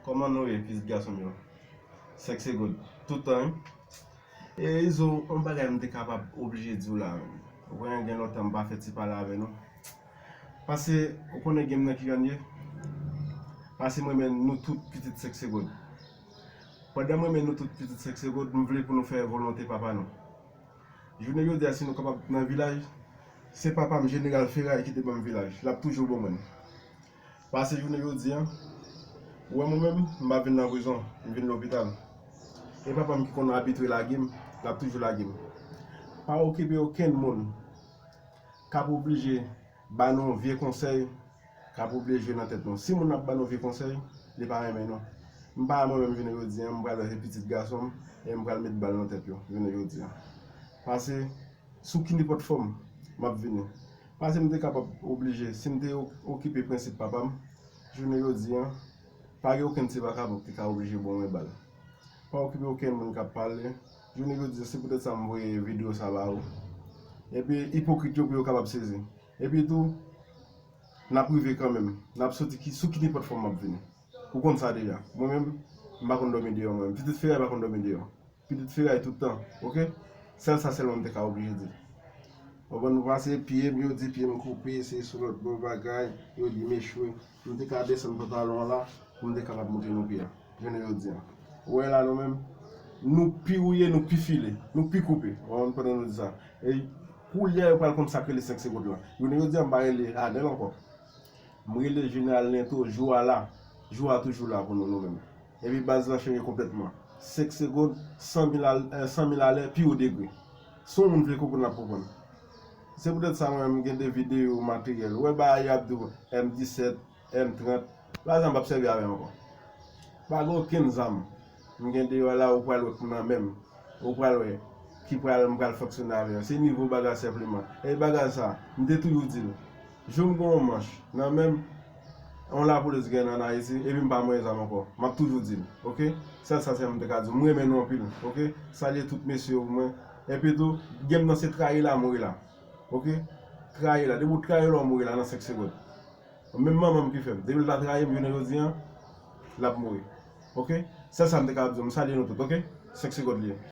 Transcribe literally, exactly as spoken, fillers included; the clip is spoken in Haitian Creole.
Kòman nou ye, pitit gason m yo? Sèk se God. Tout tan, wi. E Izo, yon bagay m te kapab oblije di w la, menm. Ou konnen gen lontan m pa fè ti pale avè nou. Pase, ou konnen gen m nan ki jan l ye? Pase m renmen nou tout pitit Sèk se God. Pandan m renmen nou tout pitit Sèk se God, m vle pou nou fè volonte papa nou. Jounen jodi a, si nou kapab nan vilaj, se papa m, Jeneral Feray, ki te ban m vilaj. L ap toujou ban mwen l. Pase jounen jodi a, ou wè mwen menm, m pa vin nan prizon, m vin lopital. E papa m ki konn abitye lage m, l ap toujou lage m. Pa okipe okenn moun k ap oblije ba nou vye konsèy, k ap oblije jwe nan tèt nou. Si moun ap ba nou vye konsèy, li pa renmen nou. M pa mwen menm jounen jodi a, m pral wè se pitit gason m, e m pral met bal nan tèt yo, jounen jodi a. Pase, sou ki nenpòt fòm, m ap vini. Pase m te kapab oblije, si m te o-, okipe prensip papa m, jounen jodi a, pa gen okenn ti vakabon ki ka oblije ban mwen bal. Pa okipe okenn moun k ap pale. Jounen jodi a, se poutèt sa m voye videyo sa ba ou. Epi, ipokrit yo pou yo kapab sezi. Epi tou, n ap rive kanmenm. N ap soti ki, sou ki nenpòt fòm m ap vini. Ou konn sa deja. Mwen menm, m pa konn dòmi deyò mwen menm. Pitit Feray pa konn dòmi deyò. Pitit Feray tout tan, oke? Sèl sa sèlman m te ka oblije di. Ou konprann, nou pase pye m, yo di pye m koupe, se sou lòt bò bagay, yo di m echwe. M te ka desann pantalon an la, pou m te kapab montre nou pye a. Jounen jodi a. Ou wè la nou menm, nou pi wouye, nou pi file, nou pi koupe. Ou konprann, pandan nou di sa. E koulye a yo pral konn sa k rele sèk se God la. Jounen jodi a, m pa rele Anèl ankò. M rele Jeneral Lento, jou a la. Jou a toujou la pou nou, nou menm. Epi baz la chanje konplètman. Sèk se God, san mil al-, eh, san mil alè, pi wo degre. Si yon moun vle konprann, l ap konprann. Se poutèt sa mwen menm m gen de videyo materyèl. Ou wè bagay y ap di w, M disèt, M trant, pa egzanp, m p ap sèvi avè l ankò. Pa gen okenn zam m gen deyò la, ou pral wè k nan men m. Ou pral wè ki pral, m pral fonksyone avè l. Se nivo bagay senpleman. E bagay sa, m te toujou di l. Jou m gen yon manch nan men m, yon lapolis gen ann Ayiti, epi m pa manyen zam ankò. M ap toujou di l, oke? Sèl sa sèlman m te ka di w. M renmen nou anpil, oke? Salye tout mesye yo pou mwen. Epi tou, gen m nan se trayi la, mouri la. Oke? Trayi la. Depi w trayi lè w mouri la nan sèk se God. Menm manman m ki fè m. Depi l ta trayi m, jounen jodi a, l ap mouri. Oke? Sèl sa m te kapab di w. M salye nou tout, oke? Sèk se God li ye.